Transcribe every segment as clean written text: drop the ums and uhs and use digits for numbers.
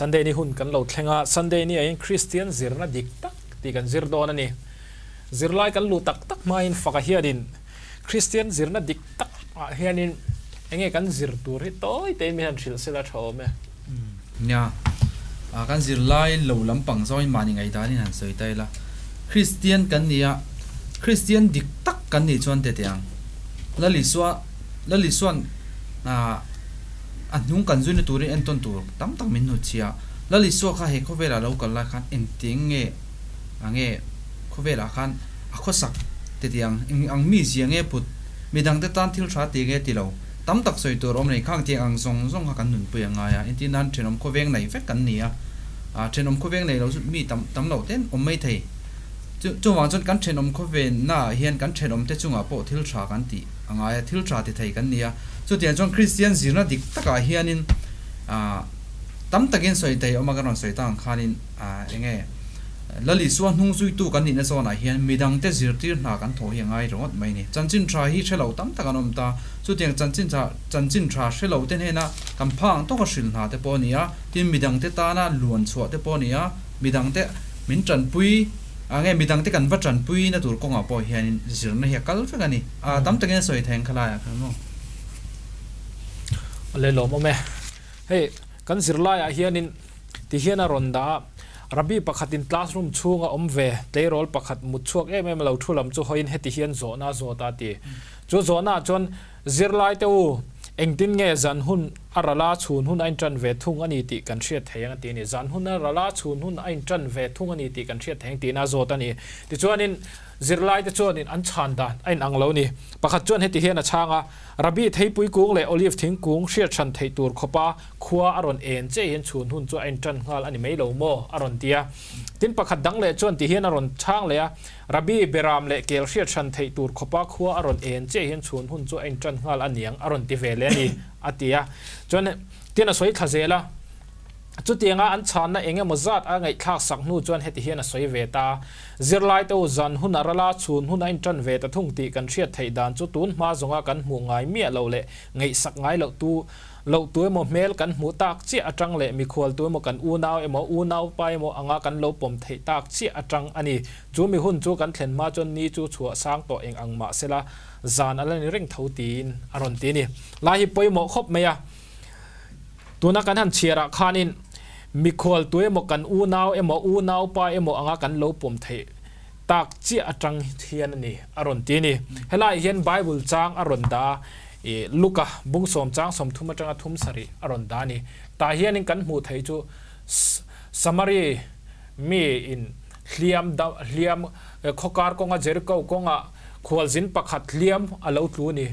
Sunday ni hun kan lo thleng a, Sunday ni ah hian Kristian zirna dik tak tih kan zir dawn a ni. Zirlai kan luh tak tak hmain faka hianin Kristian zirna dik tak ah hianin enge kan zir tur hi tawi tein min han hrilh sela tha awm e. Nia, kan zirlai lo lampang zawngin mahni ngaihdanin han sawi ta ila, Kristian kan ni a, Kristian dik tak kan nih chuan tete ang. Lal Isua, Lal Isua'n a hnung kan zuina turin entawn tur tam tak min hnutchhia a. Lal Isua kha he khawvelah lo kal lai khan engtiang nge a nge khawvelah khan a khawsak tete ang, eng ang mi zia nge put, midangte tan thil tha ti nge ti lo. Tam tak sawi tur awm nei khang tiang ang zawng zawng kha kan nunpui a ngai a, entir nan thenawm khawveng nei vek kan ni a, thenawm khawveng nei lo chu mi tam tam loh ten awm mai thei. Chu chuvang chuan kan thenawm khawvenna ah hian kan thenawm te chungah pawh thil tha kan tih a ngai a, thil tha ti thei kan ni a. Chutiang chuan Kristian zirna dik takah hianin tam takin sawi thei awm a, kan rawn sawi tak ang khanin eng nge Lal Isua hnung zuitu kan nihna zawnah hian midangte zirtir hna kan thawh hi a ngai ringawt mai a ni. Chanchin tha hi hre lo tam tak an awm ta. Chutiang chanchin tha chanchin tha hre lo te hnena kan pha ang tawka hrilh hna te pawh a ni a, tin midangte tana luan chhuah te pawh a ni a, midangte min tanpui a nge midangte kan va tanpui na tur kawngah pawh hianin zirna hi a kal vek a ni. A tam takin a sawi thei ang khalaiah khan maw? Awle lawmawm e. Hei kan zirlaiah hianin Ti hian a rawn dah a, Rabbi pakhatin classroom chhunga awm ve tleirawl pakhat mut chhuak em em lo thu lam chu hawiin heti hian zawhna a zawt a ti. Chu zawhnaah chuan, Zirlaite u, engtin nge zan hun a ral a, chhun hun a inṭan ve thung a ni tih kan hriat thei ang a ti a ni. Zan hun a ral a, chhun hun a inṭan ve thung a ni tih kan hriat thei ang tiin a zawt a ni. Tichuanin, zirlaite chuanin an chhan dan a inang lo ni. Pakhat chuan heti hian a chhang a, Rabbi theipui kung leh olive thingkung hriat hran theih tur khawpa Khua a rawn en che hian chhun hun chu a inṭan nghal a ni mai lo maw? a rawn ti a. Tin, pakhat dang leh chuan ti hian a rawn chhang leh a, Rabbi, Beram leh kel hriat hran theih tur khawpa khua a rawn en che hian chhun hun chu a inṭan nghal a niang a rawn ti ve leh a ni, a ti a. Chuan, tin a sawi thla zel a. Chutianga an chhanna eng emaw zat a ngaihthlak sak hnu chuan heti hian a sawi ve ta, Zirlaite u, zan hun a ral a, chhun hun a inṭan ve ta thung tih kan hriat theih dan chu tun hma zawnga kan hmuh ngai miah lo leh ngaihsak ngai loh tu Loh tu emaw hmel kan hmuh tak chiah atang leh mikhual tu emaw kan unau emaw unaupa emaw anga kan lo pawm theih tak chiah atang a ni. Chu mi hun chu kan thlen hma chuan ni chu chhuah sang tawh eng ang mah sela zan a la ni reng tho tiin a rawn ti a ni. Lai hi pawimawh khawp mai a. Tuna kan han chhiarah khanin mikhual tu emaw kan unau emaw unaupa emaw anga kan lo pawm theih tak chiah atang hian a ni a rawn ti a ni. Helaiah hian Bible chang a rawn dah a, i Luka bung sawm chang 30 atanga thum sarih a rawn dah a ni. Tah hianin kan hmuh theih chu Samari mi in hliam da hliam khawkar kawnga Jericho kawnga khualzin pakhat hliam a lo tlu a ni.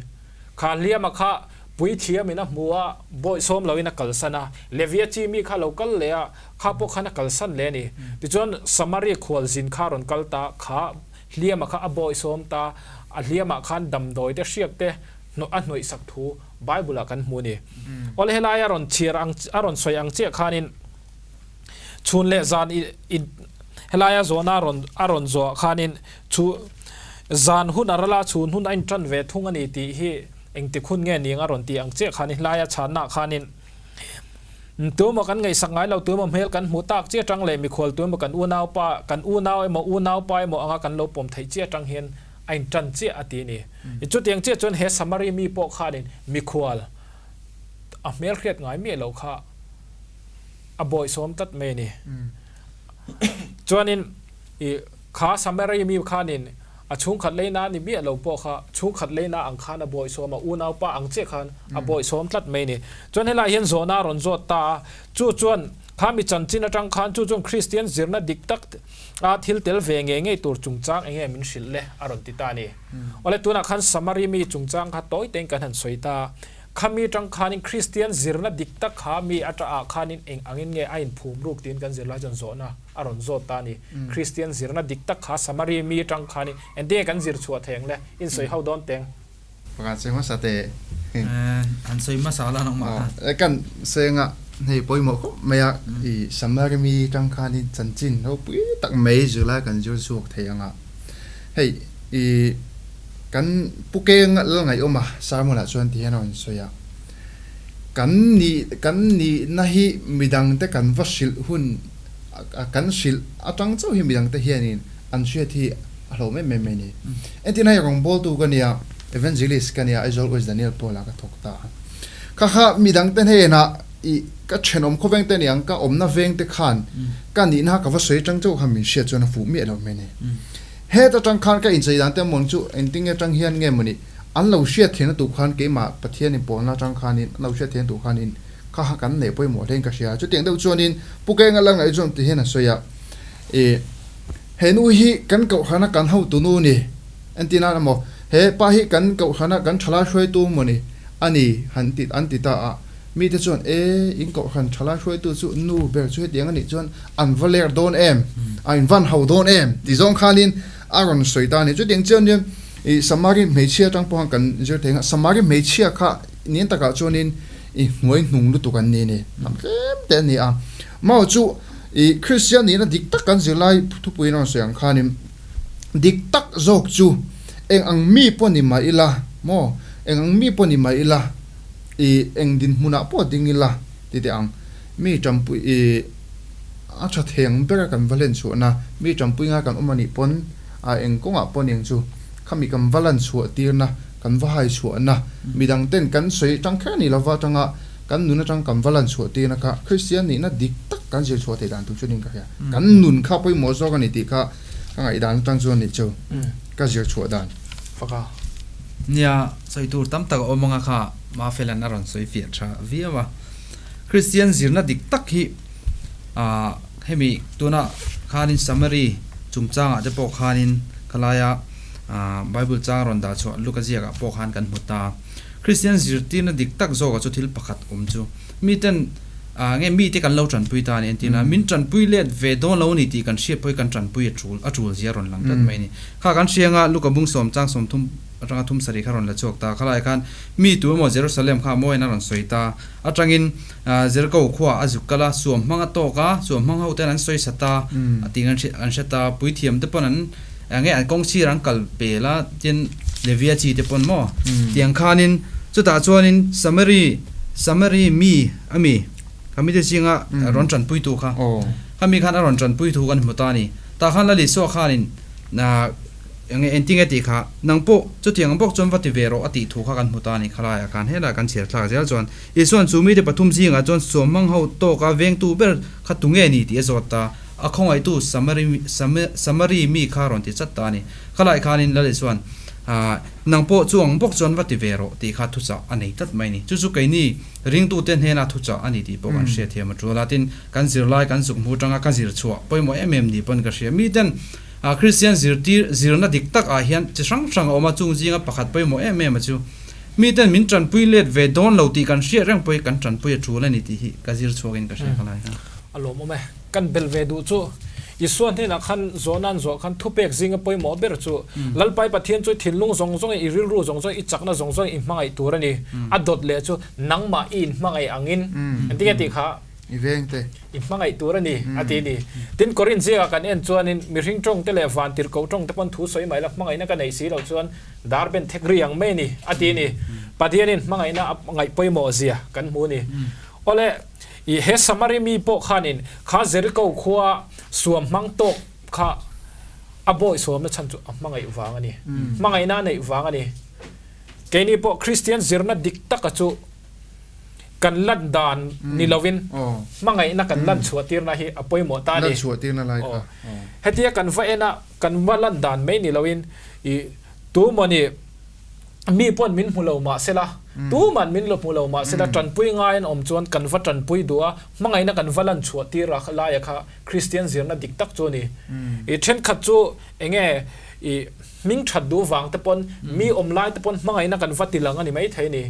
Kha hliama kha puithiam in a hmu a, bawihsawm loin a kalsan a, Levia chi mi kha a lo kal leh a, Kha pawh khan a kalsan leh a ni. Tichuan, Samari khualzin kha a rawn kal ta, kha hliamah kha a bawihsawm ta, a hliamah khan damdawi te hriak te hnawh a hnawih sak thu Bible-ah kan hmu a ni. Awle helai a rawn chhiar ang a rawn sawi ang chiah khanin chhun leh zan i in helaia zawhna a rawn a rawn zawhah khanin chu zan hun a ral a, chhun hun a intan ve thung a ni tih hi engtik hun nge ni ang a rawn tih ang chiah khanin helaia chhannaah khanin Tuemaw kan ngaihsak ngai lo, tuemaw hmel kan hmuh tak chiah atang leh mikhual tuemaw kan unaupa, kan unau emaw unaupa emaw anga kan lo pawm theih chiah atang hian a intan chiah a ti a ni. Chutiang chiah chuan he Samari mi pawh khanin mikhual a hmel hriat ngai miah lo kha a bawihsawm tlat mai a ni. Chuanin i kha Samari mi khanin A chhungkhat leina a ni miah lo pawh kha chhungkhat leina ang khan a bawihsawm a, unaupa ang chiah khan a bawihsawm tlat mai a ni. Chuan helaiah hian zawhna a rawn zawt ta a, chu chuan kha mi chanchin atang khan chu chuan Kristian zirna dik tak a thil tel ve ngei ngei tur chungchang eng nge min hrilh le a rawn ti ta a ni. Awle tunah khan Samari mi chungchang kha tawi tein kan han sawi ta a, Khami atang khanin Kristian zirna dik tak kha mi ata ah khanin eng angin nge a inphum ruk tiin kan zirlai chuan zawhna a rawn zawt ta a ni. Kristian zirna dik tak kha Samari mi atang khanin engtin nge kan zir chhuah thei ang le? In sawi ho dawn teng. Pakhat sawi hmasa teh. An sawi hmasa la nangmah khan. Kan sawi anga hei pawimawh khawp mai a, i Samari mi atang khanin chanchin ropui tak mai zirlai kan zir chhuak thei anga hei i Kan pu keng lal ngaihawm a, sermon ah chuan ti hian a rawn sawi a. Kan nih kan nihna hi midangte kan va hrilh hun kan hrilh atang chauh hi midangte hianin an hriat hi a hlauhawm em em mai a ni. Entirna hi rawngbawltu ka nia, Evangelist ka nia, Aizawl West Daniel Paul-ah ka thawk ta a. Kha kha midangte hnenah ih ka thenawm khawveng te niang ka awmna veng te khan ka nihna ka va sawi atang chauh khan min hriat chuan a fuh miah lo mai a ni. Heta tang khan ka inchei dan te mawn chu engtinge tang hian nge mawni an lo hriat thianna tur khan keimah Pathian in pawlna atang khanin an lo hriat thianna tur khanin kha kha kan neih pawimawh hlein ka hria. Chutiang deuh chuanin Pu Kenga la ngaih chuan ti hian a sawi a, ih he nu hi kan kohhrana kan hotu nu ni entir nan emaw he pa hi kan kohhrana kan thalai hruaitu mawni a ni han ti an ti ta a, mite chuan e in kohhran thalai hruaitu chu nu ber chu hetiang a nih chuan an va ler dawn em, a in van ho dawn em ti zawng khanin a rawn sawi ta a ni. Chutiang chuanin ih Samari hmeichhia atang pawh khan kan zir thei ang a, Samari hmeichhia kha nen takah chuanin ih hnuai hnung lutuk an ni a ni, hnam tlem te an ni a. Mau chu ih Kristian nihna dik tak kan zirlai thupuiin a rawn sawi ang khanin dik tak zawk chu eng ang mi pawh ni mah ila maw, eng ang mi pawh ni mah ila ih eng dinhmunah pawh ding ila ti teh ang. Mi tanpui ih a tha thei ang bera kan va hlen chhuahna mi tanpui ngai kan awm a nih pawn a eng kawngah pawh aniang chu khami kan va lan chhuah tirna kan va hai chhuahna midang ten kan sawi tang kher a ni lova atanga kan nun atang kan va lan chhuah tirna kha Kristian nihna dik tak kan zir chhuah theih dan tur chu nin ka hria kan nun kha pawimawh zawk a ni tih kha ka ngaihdan atang chuan nih chu ka zir chhuah dan. Faka. Nia, sawi tur tam tak a awm anga kha Mafelan a rawn sawi fiah tha viau a. Kristian zirna dik tak hi ah hemi tuna khanin Samari chungchangah te pawh khanin khalaia ah Bible chang rawn dah chhuah Luka ziakah pawh khan kan hmu ta. Kristian zirtirna dik tak zawkah chu thil pakhat awm chu miten ah nge mite kan lo tanpui ta a ni entirna min tanpui let ve dawn lo a ni tih kan hriat pawh hi kan tanpui a tul a tul zia rawn lang tlat mai a ni. Kha kan hrianga Luka bung sawm chang 30 atanga thum sarih kha rawn la chhuak ta. Khalai khan mi tu emaw Jerusalem kha mawiin a rawn sawi ta. Atangin Jericho khua a zuk kal a, suam hmang a tawk a, suam hmang ho ten an sawi sat a, a tih an an hre ta. Puithiam te pawn an enge an kawng sir an kal pel a, tin Levia chi te pawn maw tiang khanin chutah chuanin Samari Samari mi a mi kha mite zinga rawn tanpui tu kha khami khan a rawn tanpui thu kan hmu ta a ni. Tah khan Lal Isua khanin Enge engtinge tih kha, nang pawh chutiang bawk chuan va ti ve rawh a tih thu kha kan hmu ta a ni khalaiah khan helaiah kan chhiar thlak zel chuan Isua'n chu mite pathum zingah chuan suamhmang ho tawka vengtu ber kha tunge ni tih a zawt ta, a khawngaihtu Samari Samari mi kha rawn ti chat ta a ni. Khalaiah khanin Lal Isua'n nang pawh chuang bawk chuan va ti ve rawh tih kha thuchah a nei tlat mai a ni. Chu chu keini ringtute hnena thuchah a ni tih pawh kan hriatthiam a tul a, tin kan zirlai kan zuk hmu atanga ka zir chhuah pawimawh em em ni pawn ka hria. Miten A Kristian zirtir zirna dik tak ah hian chi hrang hrang a awm a, chung zinga pakhat pawimawh em em a chu miten min tanpui let ve dawn lo tih kan hriat reng pawh hi kan tanpui a tul a ni tih hi ka zir chhuak in ka hria ka lai kha. A lawmawm e. Kan bel ve duh chu Isua hnenah khan zawhna an zawh khan thupek zinga pawimawh ber chu Lalpai Pathian chu i thinlung zawng zawngin i rilru zawng zawngin i chakna zawng zawngin i hmangaih tur a ni. A dawt leh chu nangmah i inhmangaih angin engtin nge tih kha I veng te. I hmangaih tur a ni, a ti a ni. Tin, Korinth ziakah kan en chuanin mihring tawng te leh vantirhkoh tawng te pawn thu sawi mai la, hmangaihna ka neih si loh chuan dar ben thek ri ang mai a ni, a ti a ni. Pathianin hmangaihna a ngaih pawimawh zia kan hmu a ni. Awle, i he Samari mi pawh khanin kha Jeriko khua suam hmang tawk kha a bawi suamna chhan chu a hmangaih vang a ni. Hmangaihna a neih vang a ni. Keini pawh Kristian zirna dik taka chu kan lan dan ni lovin hmangaihna kan lan chhuah tirna hi a pawimawh ta a ni. Lan chhuah tirna lai kha. Hetia kan va en a, kan va lan dan mai ni lovin i tumawni mi pawn min hmu lo mah sela, tuman min lo hmu lo mah sela tanpui ngai an awm chuan kan va tanpui duh a, hmangaihna kan va lan chhuah tir a laia kha Kristian zirna dik tak chu a ni. I thenkhat chu enge i Hming that duh vang te pawn, mi awm lai te pawn hmangaihna kan va ti lang a ni maithei a ni.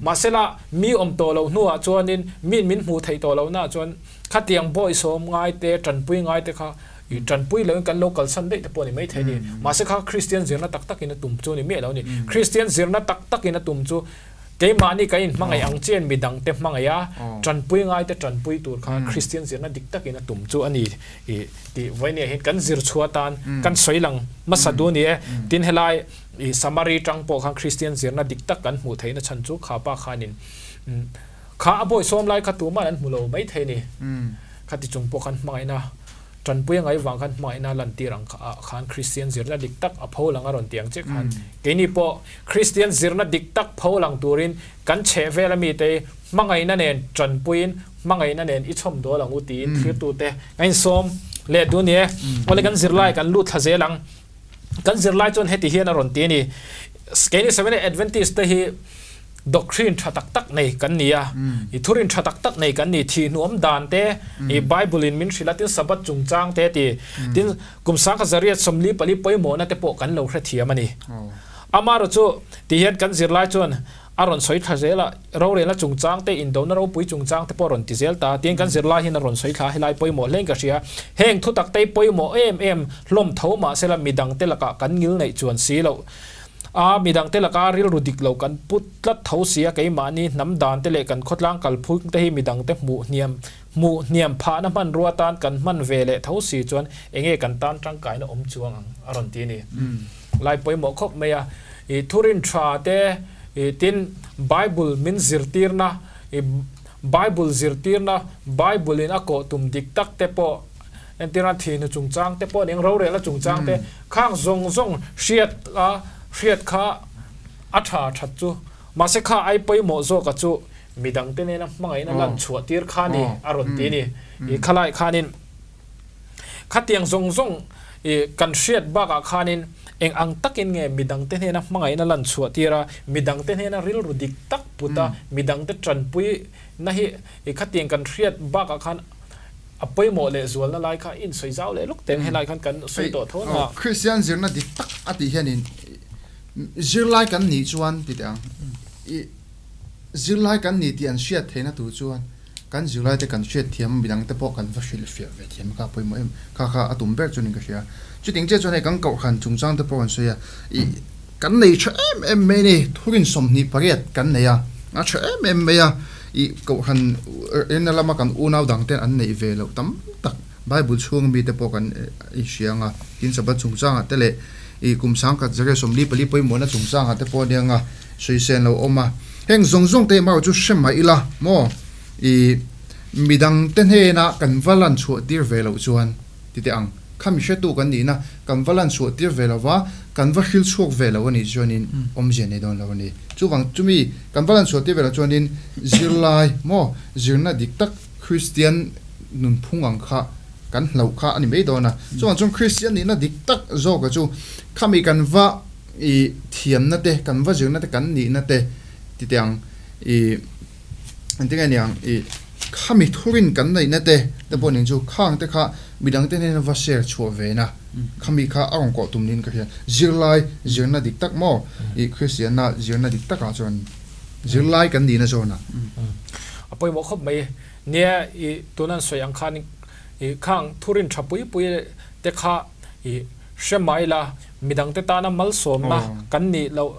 Mahsela, mi awm tawh loh hnuah chuanin miin min hmuh theih tawh lohnaah chuan khatiang bawihsawm ngai te, tanpui ngai te kha i tanpui loin kan lo kalsan daih te pawh a ni maithei a ni. Mahse kha Kristian zirna tak takin a tum chu a ni miah lo a ni. Kristian zirna tak takin a tum chu Keimahni kan inhmangaih ang chian midangte hmangaih a, tanpui ngaite tanpui tur kha Kristian zirna dik takin a tum chu a ni tih vawinia hian kan zir chhuah atan kan sawi lang hmasa duh a ni e. Tin helai i Samari tang pawh khan Kristian zirna dik tak kan hmuh theihna chhan chu kha pa khanin. Kha a bawisawm lai kha tuman an hmu lo maithei ni. Khati chung pawh khan hmangaihna tanpui a ngaih vang khan hmangaihna lantir ang ah khan Kristian zirna dik tak a pho lang a rawn ti ang che khan keini pawh Kristian zirna dik tak pho lang turin kan chheh vel ami te hmangaihna nen tanpuiin hmangaihna nen i chhawm dawl ang u tiin thlirtute ka insawm leh duh ni e. Awle kan zirlai kan lut thla zel ang. Kan zirlai chuan heti hian a rawn ti a ni. Keini Seventh-day Adventist te hi doctrine tha tak tak nei kan ni a, i thurin tha tak tak nei kan ni, thihnuam dan te, i Bible in min hrilh a, tin Sabbath chungchang te ti, tin kum sangkhat zariat 44 pawimawhna te pawh kan lo hrethiam a ni. Amaherawhchu chu ti hian kan zirlai chuan a rawn sawi thla zel a, rorelna chungchang te, indona ropui chungchang te pawh a rawn ti zel ta, tin kan zirlai hian a rawn sawi thla helai pawimawh hlein ka hria. Heng thutak te hi pawimawh em em hlawm tho mahsela midangte lakah kan ngilneih chuan si loh. A, midangte laka rilru dik lo kan put tlat tho si a, keimahni hnam dan te leh kan khawtlang kalphung te hi midangte hmuh hniam hmuh hniam phahna hmanrua tan kan hman ve leh tho si chuan enge kan tan tangkaina awm chuang ang a rawn ti a ni. Lai pawimawh khawp mai a, i thurin tha te i tin Bible min zirtirna i Bible zirtirna Bible in a kawh tum dik tak te pawh Entirna thihnu chungchang te pawh ning rorelna chungchang te khang zawng zawng hriat a hriat kha a tha that chu. Mahse kha ai pawimawh zawka chu midang te nena hmangaihna lan chhuah tir kha ni a rawn ti ni. I khalai khanin khatiang zawng zawng i kan hriat bakah khanin eng ang takin nge midang te hnena hmangaihna lan chhuah tir a, midang te hnena rilru dik tak put a, midang te tanpui na hi i khatiang kan hriat bakah khan A pawimawh leh zualna lai kha in sawi zau leh lawk teng helai khan kan sawi tawh tho na. Kristian zirna dik tak a tih hianin zirlai kan nih chuan ti teh ang i zirlai kan ni tih an hriat theihna tur chuan kan zirlaite kan hriat thiam midang te pawh kan va hrilh fiah ve thiam kha a pawimawh em kha kha a tum ber chuan in ka hria. Chuting chiah chuan hei kan kohhran chungchang te pawh kan sawi a i kan nei tha em em mai a ni thurin 28 kan nei a a tha em em mai a. I kohhran rinna lama kan unau dangten an neih ve loh tam tak Bible chhunga mite pawh kan inhria ang a, tin Sabbath chungchangah te leh i kum sangkhat zariat 44 pawimawhna chungchangah te pawh ania anga sawisel lo awm a. Heng zawng zawng te erawh chu hre mai ila maw i midangte hnena kan va lan chhuah tir ve loh chuan ti teh ang. Kha mi hretu kan nihna kan va lan chhuah tir ve lo va, kan va hril chhuak ve lo a nih chuanin awmzia nei dawn lo a ni. Chuvang chumi kan va lan chhuah tir ve loh chuanin zirlai maw zirna dik tak Kristian nunphung ang kha kan hlauh kha a ni mai dawn a. Chuvang chuan Kristian nihna dik tak zawka chu khami kan va i thiamna te, kan va zirna te, kan nihna te ti teh ang i Engtin nge niang i khami thurin kan neihna te te pawh ning chu khang te kha midang te hnena va share chhuah ve na khami kha a rawn kawh tum niin ka hria. Zirlai zirna dik tak maw i Kristianna zirna dik takah chuan zirlai kan nihna zawnah. A pawimawh khawp mai. Nia i tuna an sawi ang khan i khang thurin tha pui pui te kha i hre mai la midang te tana malsawmna kan nih loh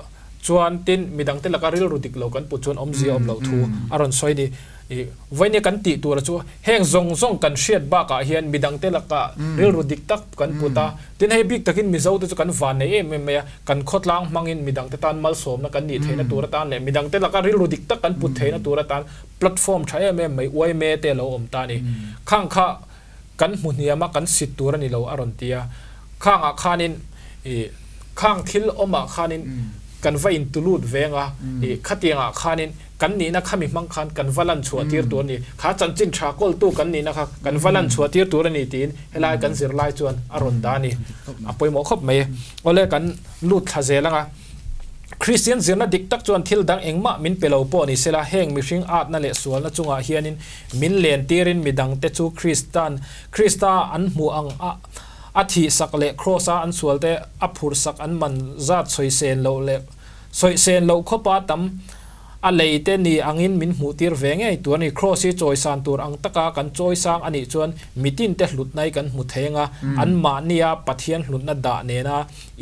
Chuan tin midangte laka rilru dik lo kan put chuan awmzia awm loh thu a rawn sawi ni. I vawinia kan tih tura chu heng zawng zawng kan hriat bakah hian midangte laka rilru dik tak kan put a. Tin hei bik takin Mizote chu kan van nei em em mai a, kan khawtlang hmangin midangte tan malsawmna kan nih theihna tur atan leh midangte laka rilru dik tak kan put theihna tur atan platform tha em em mai uaime te a lo awm ta a ni. Khang kha kan hmu hniam a, kan sit tur a ni lo a rawn ti a. Khangah khanin i khang thil awmah khanin kan va intulut veng a, i khatiangah khanin kan nihna khami hmang khan kan va lan chhuah tir tur a ni, kha chanchin tha kawltu kan nihna kha kan va lan chhuah tir tur a ni tiin helai kan zirlai chuan a rawn dah a ni. A pawimawh khawp mai. Awle kan lut thla zel ang a. Kristian zirna dik tak chuan thil dang engmah min pe lo pawh ni sela, heng mihring atna leh sualna chungah hianin min len tirin midangte chu Kristan Krista an hmuh ang a a thihsak leh Kraws-a an sualte a phurhsak an man zat sawisên loh leh sawisên loh khawpa tam a lei te ni angin min hmuh tir ve ngei tur a ni. Kraws hi chawisan tur ang taka kan chawisang a nih chuan mitinte hlutna hi kan hmu thei anga anmahnia Pathian hlutna dah nena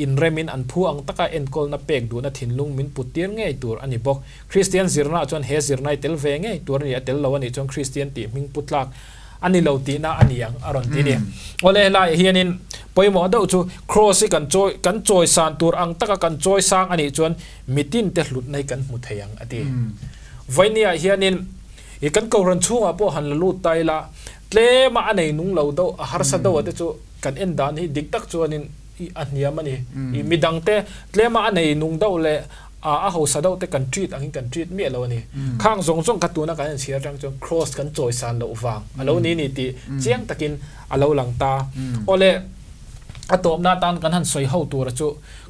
inremin an phu ang taka enkawlna pek duhna thinlung min put tir ngei tur a ni bawk. Kristian zirnaah chuan he zirna hi tel ve ngei tur a ni. A tel lo a nih chuan Kristian tih hming pu tlak a ni lo tihna a ni ang a rawn ti ni. Awle helaiah hianin pawimawh deuh chu Kraws hi kan chawi kan chawisan tur ang taka kan chawisang a nih chuan mitin te hlutna hi kan hmu thei ang a ti. Vawinia hianin. I kan kohhran chhungah pawh han la lut ta ila, tlema a nei nung lo deuh, a harsa deuh a te chu kan en dan hi dik tak chuanin i a hniam a ni. I midangte tlema a nei nung deuh leh a a hausa deuh te kan treat angin kan treat miah lo a ni. Khang zawng zawng kha tuna kan inchhir atang chuan Kraws kan chawisan loh vang a lo ni ni tih chiang takin a lo lang ta. Awle, a tawpna atan kan han sawi ho tura chu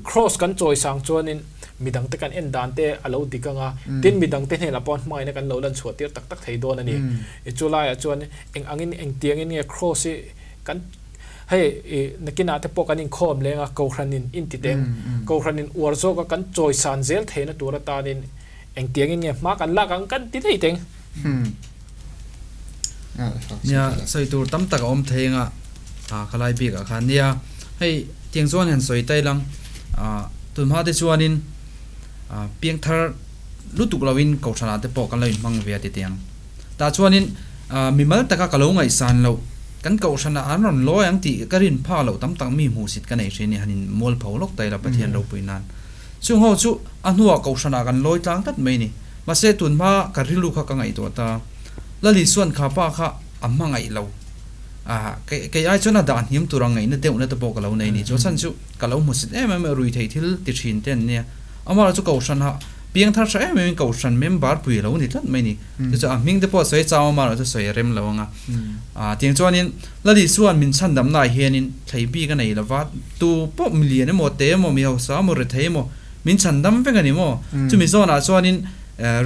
Kraws kan chawisang chuanin midangte kan en dan te a lo dik ang a, tin midangte hnenah pawh hmangaihna kan lo lan chhuah tir tak tak thei dawn a ni. I chu laiah chuan eng angin engtiangin nge Kraws hi kan Hei i nakinah te pawh kan inkhawm leng a, Kohhranin inti teng. Kohhranin uar zawka kan chawisan zel theihna tur atanin engtiangin nge hma kan lak ang kan ti daih teng. Nia, sawi tur tam tak a awm thei anga khalai bikah khan. Nia, hei tiang chuan han sawi tai lang, tunhma te chuanin piangthar lutuk loin Kohhranah te pawh kan lo inhmang ve a ti teng. Tah chuanin mimal taka ka lo ngaihsan loh, kan kohhranah an rawn lawi ang tih ka rin phak loh tam tak mi hmuhsit ka nei hrin i han in mualpho lawk ta ila Pathian ropui nan. Chung ho chu a hnuah kohhranah kan lawi tlang tlat mai ni. Mahse tunhma ka rilru kha ka ngaihtuah ta. Lali chuan kha pa kha a hmangaih lo. Kei ai chuan a dah hniam tur ang ngaihna deuhna te pawh ka lo nei ni. Chu chhan chu ka lo hmusit em em a, ruithei thil ti thin te an nia. Amah chu kohhranah Piangthar tha em em in Kohhran member pui a lo ni tlat mai ni. Chu chu a hming te pawh a sawi chau a, amaherawhchu sawi a rem lo ang a. Ah tiang chuanin Lali chuan min chhandam naah hianin thlei bik a nei lo va, tu pawh milian emaw, te emaw, mi hausa emaw, rethei emaw min chhandam vek a ni maw? Chumi zawnah chuanin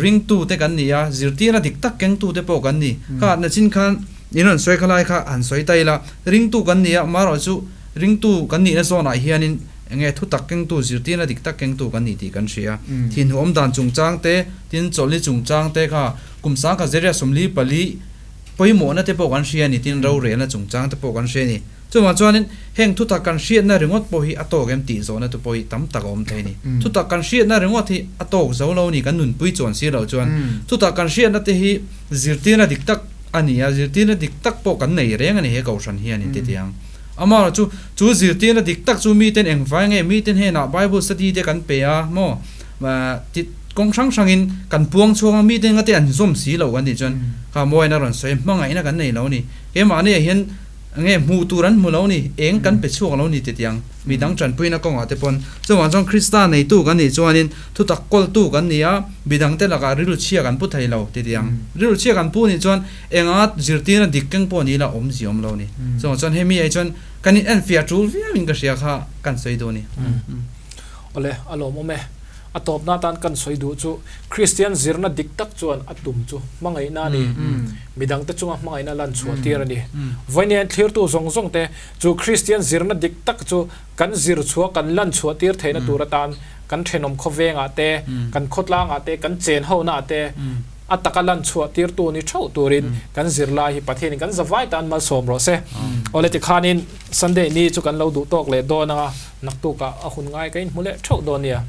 ringtu te kan ni a, zirtirna dik tak kengtu te pawh kan ni. Kha nachin khan in rawn sawi kha lai kha han sawi ta ila, ringtu kan ni a, amaherawhchu ringtu kan nihna zawnah hianin Enge thu tak kengtu, zirtirna dik tak kengtu kan ni tih kan hria. Thinhu awmdan chungchang te, tin chawlhni chungchang te kha kum sangkhat zeria 44 pawimawhna te pawh kan hria a ni, tin rorelna chungchang te pawh kan hria a ni. Chuvang chuanin heng thu tak kan hriatna ringawt pawh hi a tawk em tih zawhna te pawh hi tam tak a awm thei a ni. Thu tak kan hriatna ringawt hi a tawk zo lo a ni kan nunpui chuan si loh chuan. Thu tak kan hriatna te hi zirtirna dik tak a ni a, zirtirna dik tak pawh kan nei reng a ni he kohhran hian in ti tiang. Amah chu, chu zirtirna dik tak chu miten engvai nge miten hnenah Bible study te kan pe a maw? Ti kawng hrang hrangin kan puang chhuak a, miten ngate an zawm si lo kan tih chuan kha mawiin a rawn sawi a, hmangaihna kan nei lo a ni. Keimahni ah hian nge hmuh tur an hmu lo a ni, eng kan pe chhuak lo a ni ti tiang midang tanpuina kawngah te pawn. Chuvang chuan Krista neitu kan nih chuanin thutak kawltu kan ni a, midangte lakah rilru chhia kan pu thei lo ti tiang. Rilru chhia kan pu nih chuan Enga zirtirna dik keng pawh ni ila awmzia awm lo ni. Chuvang chuan hemi ai chuan kan in enfiah tul viau in ka hria kha kan sawi duh a ni. Awle, a lawmawm e. A tawpna atan kan sawi duh chu Kristian zirna dik tak chuan a tum chu hmangaihna a ni. Midangte chunga hmangaihna lan chhuah tir a ni. Vawiin thlirtu zawng zawng te chu Kristian zirna dik tak chu kan zir chhuah kan lan chhuah tir theihna tur atan kan thenawm khawvengah te, kan khawtlangah te, kan chen hona te, A taka lan chhuah tirtu ni theuh turin kan zirlai hi Pathianin kan zavai tan malsawm rawh se. Awle tikhanin Sunday ni chu kan lo duh tawk leh dawn anga naktukah a hun ngai ka inhmu leh theuh dawn nia.